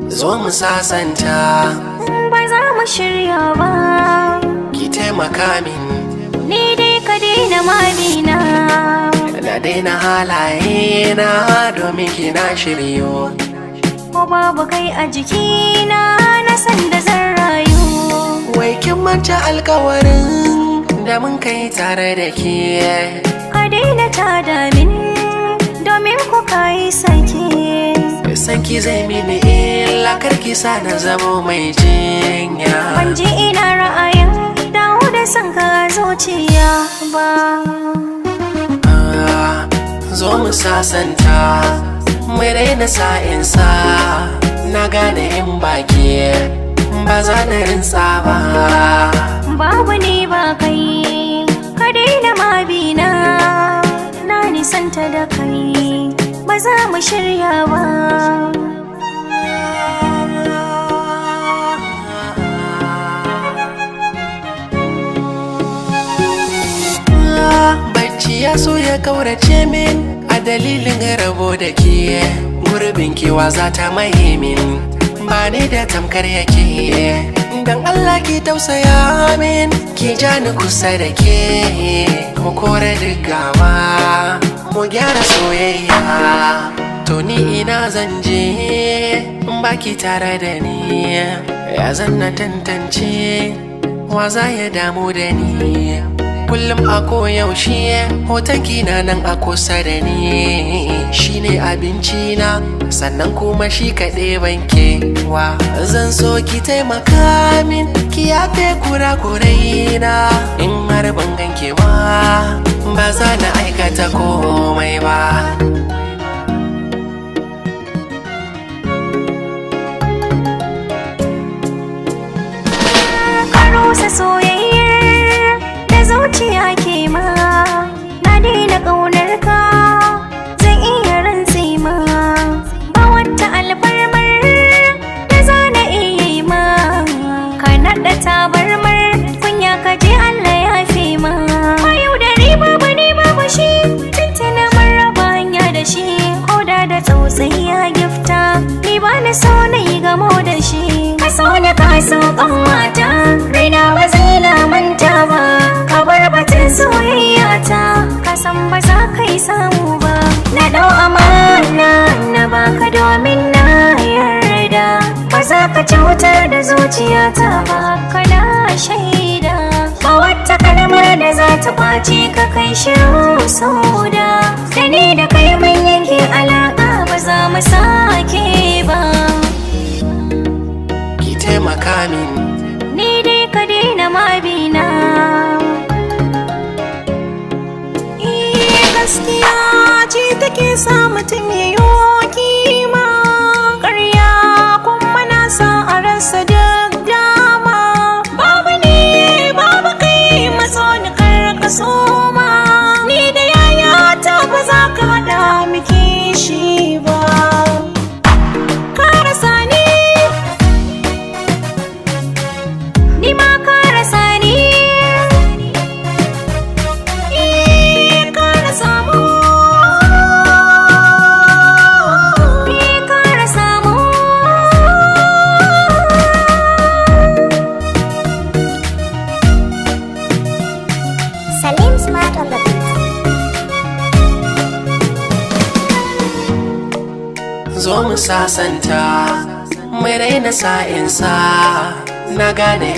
Zo mu sasanta. Ba za mu shirya ba. Ki taimaka min. Ni dai ka daina mabina. Na daina halaye na domin kina shiryo. Ko babu kai a jikina, na san da zan rayu. Wai kin manta alkawarin da mun kai tare da ke? Ka daina tada min, domin ku kayi sake. San ki zai mini illa, kar ki sa na zamo mai jinya. Ban ji ina ra'ayin dawo da son ka a zuciya ba. Ah, zo mu sasanta, mai daina sa'insa. Na gane in baki ba za na rinsa ba. Babu ni ba kai, ka daina mabina. Na nisanta da kai, ba za mu shirya ba. Bacci ya so ya kaurace min a dalilin rabo da ke. Gurbin kewa za ta maye min, ba ni da tamkar yake. Dan Allah ki tausaya min, ki ja ni kusa da ke. Mu kore duk gawa, mu gyara soyayya. To ni ina zan je in baki tare da ni? Ya zan na tantance wa za ya damu da ni? Kullum a koyaushe hoton na nan a kusa da ni. Shine abinci na, sannan kuma shi kaɗai banke wa. Zan so ki taimaka min, ki yafe kurakurai na. In har ban ganke ba, ba za na aikata komai ba. Ka rusa soyayyar da zuciya ke ma. Na daina ƙaunar ka, zan iya rantse ma. Ba wata alfarmar da za na iya yi ma. Ka naɗa tabarmar kunya, ka je Allah ya fi ma. Ba yau da riba ba ne babu shi, tuntuna mun raba hanya da shi. Ko da da tsautsayi ya gifta, ni ba na so na yi gamo da shi. Ka so na ka so mata, raina ba zai lamanta ba. Ka bar batun soyayya ta, ka san ba za ka yi samu ba. Na dau amana na baka domin na yarda, ba za ka cutar da zuciyata ba, kana shaida. Ba wata kalmar da za ta kwace ka, kai shiru sauda. Da ni da kai mun yanke alaka, ba za mu sake ba. Ki taimaka min. Ni dai ka daina mabina. Eh, gaskiya ce take sa mutum ya yi kima, ƙarya kuma na sa a rasa duk dama. Babu ni babu kai, matso ni kar soma. Ni da yayata ba za ka haɗa miki shi ba. Ka rasa ni. Ni ma ka rasa ni. Eh, ka rasa mu. Ni ka rasa mu. Salim Smart on the beat. Zo mu sasanta, mai raina sa'insa. Na gane.